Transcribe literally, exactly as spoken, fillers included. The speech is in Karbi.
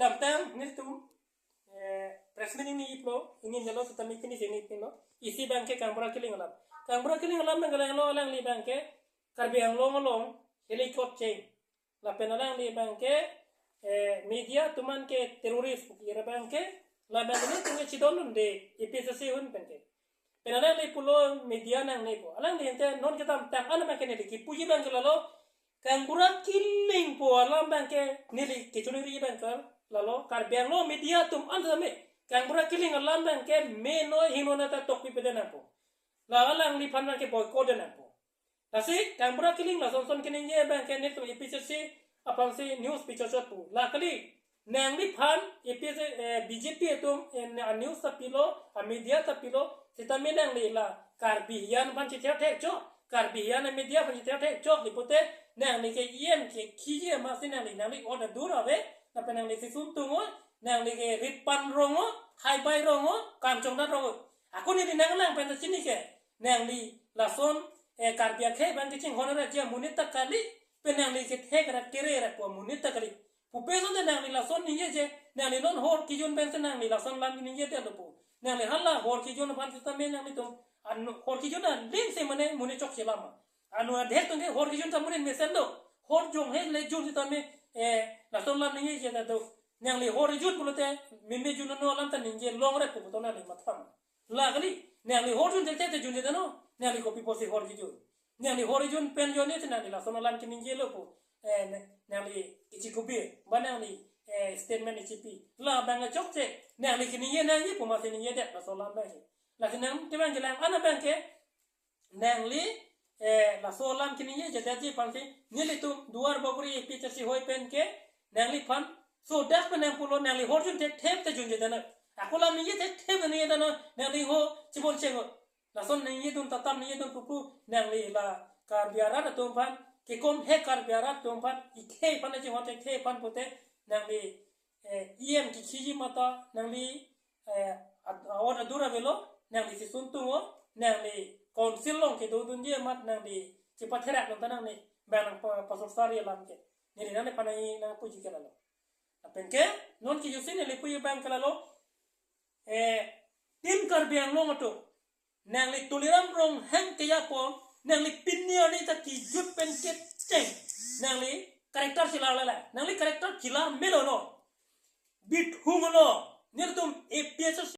Tangtang nelitum, eh, press meet ingni-iplo, ingni-elo sitame pini si ingni-iplo. Isi abangke Kangbura Killing alam. Kangbura Killing alam abangke lo, alangli abangke Karbi Anglong along heli chot cheng. Lapen alangli abangke, eh, media atum an ke terrorist pu kira abangke, la abangke nelitum ke chidon un de, A P H L C ahun pen ke. Pen alangli pulo media nangne pu. Alangli ente non kedamtang an abangke neli kipuji abangke lalo, Kangbura Killing pu alam abangke neli kechoningri abangke lalo, Karbi Anglong media atum an tame Kangbura Killing alam abangke meno hingno nata tokpi pede nangpo. La alangliphan abangke boycott de nangpo. Lasi Kangbura Killing lason son keningje abangke nelitum A P H L C aphansi news pichot chot pu. La kali, nangliphan A P H L C, eh, B J P atum, eh, a news ta pilo, a media ta pilo, sitame nangli la Karbi Hiyan aphan chethek chot, Karbi Hiyan a media aphan chethek chot, lapu te nangli ke E M ke khiji amatsi nangli, nangli order dur ave, lapen nangli si sum tungo, nangli ke rit pan rongo, khei bai rongo, kam chongdat rongo. Ako neli nanglang pen ta chini ke, nangli lason, eh, Karbi akhei abang kachinghon ra ji amonit ta kali, pen nangli kethek ra kere ra pu amonit ta kali. Pupe so de nangli lason ningje je, nangli non hor kejun pen si nangli lason alam ningje de lo pu. Nangli hala hor kejun aphan sitame nanglitum, an hor kejun an ling se mane monit chokche alam. Anu adhek atum ke hor kejun ta monit mesen do. Hor jonghe le jun sitame, eh, lason alam ningje je ta do. Nangli hor kejun pulote, meme jun no alam ta ningje longle pu to nangli matham. La kali, nangli hor jun thekthe te junje dano, nangli kopi pusi hor kejun. Nangli hor kejun pen jone te nangli lason alam keningje lo pu. Eh, ne-, nangli kichi kubi, ba nangli, eh, statement ichipi. La abang chokche, nangli keningje nangji pu amatsi ningje det, lason alam abang. Lasi nang te abangke lang, an abangke, nangli, eh, laso alam keningje jedet ji aphansi, nelitum Duar Bagori A P H L C ahoi pen ke, nangliphan, sodak pen nang pulo, nangli hor jun thekthe te junje dano. Ako alam ningje thekthe ningje dano, nangli ho chibon cheng ho. Lason ningje dun tatam ningje dun pupu, nangli la Karbi arat atum aphan, kekom he Karbi arat atum aphan, ikhei aphan chinghon thekthe aphan pute, nangli, eh, E M ke khiji mata, nangli, eh, ad-, order dur avelo, nangli si sum tungo, nangli council along kedo dunji amat nangli chipatherak nang ta nangli, bang nang pa-, pasok sari alam ke. Neli nangliphan nangpuji ke lalo. Lapen ke, non kejutsi neli puji abangke lalo, eh, Team Karbi Anglong atum, nangli Tuliram Ronghang keya po, nangli pini arni ta kejut pen kecheng, nangli character chelar lala, nangli character chelar melo lo, bithung lo, nelitum A P H L C